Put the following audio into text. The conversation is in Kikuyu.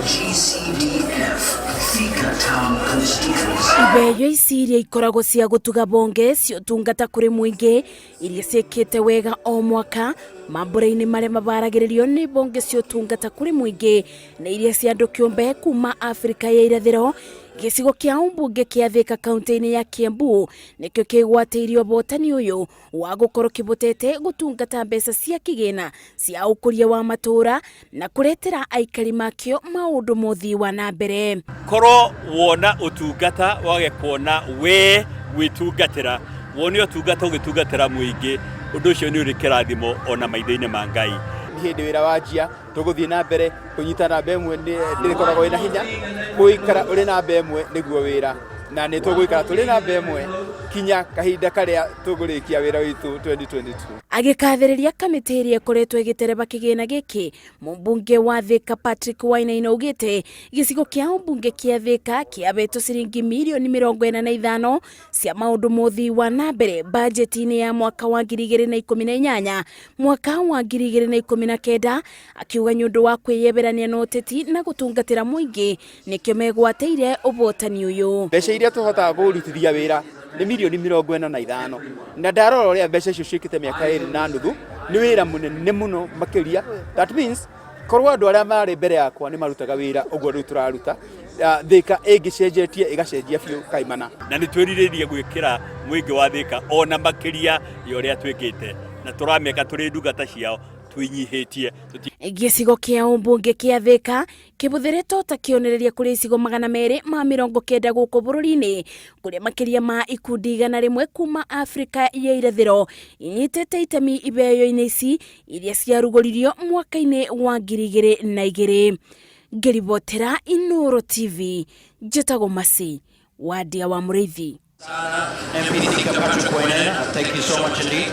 GCDF, Thika Town Constituency. Ibeyo ici iria ikoragwo cia gutuga bonge cia ũtungata kũrĩ mũingĩ iria ciĩkĩte wega o mwaka mambura-inĩ marĩa mabaragĩrĩrio nĩ bonge cia ũtungata kũrĩ mũingĩ na iria cia andũ kĩũmbe kuma Afrika ya irathĩro. Gĩcigo kĩa ũmbunge kĩa Thika kaunti-inĩ ya Kiambu nĩkĩo kĩgwatĩirio ũhotani ũyũ wa gũkorwo kĩbotete gũtungata mbeca cia kĩgĩna cia ũkũria wa matũra na kũretera aikari makĩo maũndũ ma ũthii wa na mbere. Korwo wona ũtungata wage kuona we gwĩtungatĩra, wone ũtungata ũgĩtungatĩra mũingĩ, ũndũ ũcio nĩ ũrĩ kĩrathimo ona maitho-inĩ ma Ngai. Nĩ hĩndĩ wĩra wanjia, tũgũthiĩ na mbere kũnyita namba ĩmwe, ndĩrĩkoragwo ĩna hinya gũikara ũrĩ namba ĩmwe nĩguo wĩra, na nĩ tũgũikara tũrĩ namba ĩmwe kinya kahinda karĩa tũgũrĩkia wĩra witũ 2022. Agĩkathĩrĩria kamĩtĩ ĩrĩa ĩkoretwo ĩgĩtereba kĩgĩna gĩkĩ, mũmbunge wa Thika Patrick Wainaina augĩte gĩcigo kĩa ũmbunge kĩa Thika kĩabetwo ciringi mirioni 45 cia maũndũ ma ũthii wa na mbere bajeti-inĩ ya mwaka wa 2018 mwaka wa 2019, akiuga nĩ ũndũ wa kwĩyeberania na ũteti na gũtungatĩra mũingĩ nĩkĩo megwatĩire ũhotani ũyũ. Mbeca iria tũhotaga kũrutithia wĩra nĩ mirioni 45, na ndarora ũrĩa mbeca icio ciĩkĩte mĩaka 2.5, nĩ wĩra mũnene mũno makĩria. That means korwo andũ arĩa marĩ mbere yakwa nĩ marutaga wĩra ũguo rĩu tũraruta, Thika ĩngĩcenjetie ĩgacenjia biũ kaimana. Na nĩ twĩrirĩirie gwĩkĩra mũingĩ wa Thika ona makĩria ya ũrĩa twĩkĩte, na tũrameka tũrĩ ndungata ciao twĩnyihĩtie. Gĩcigo kĩa ũmbunge kĩa Thika kĩbũthĩrĩtwo ta kĩonereria kũrĩ icigo 290 gũkũ bũrũri-inĩ, kũrĩa makĩria ma ikundi 100 kuma Afrika ya irathĩro inyitĩte itemi ibeyo-inĩ ici iria ciarugũririo mwaka-inĩ wa 2002. Ngĩribotera Inooro TV, njĩtagwo Masi Wadia wa Mũrĩithi. MP Thika Patrick Wainaina, thank you so much indeed.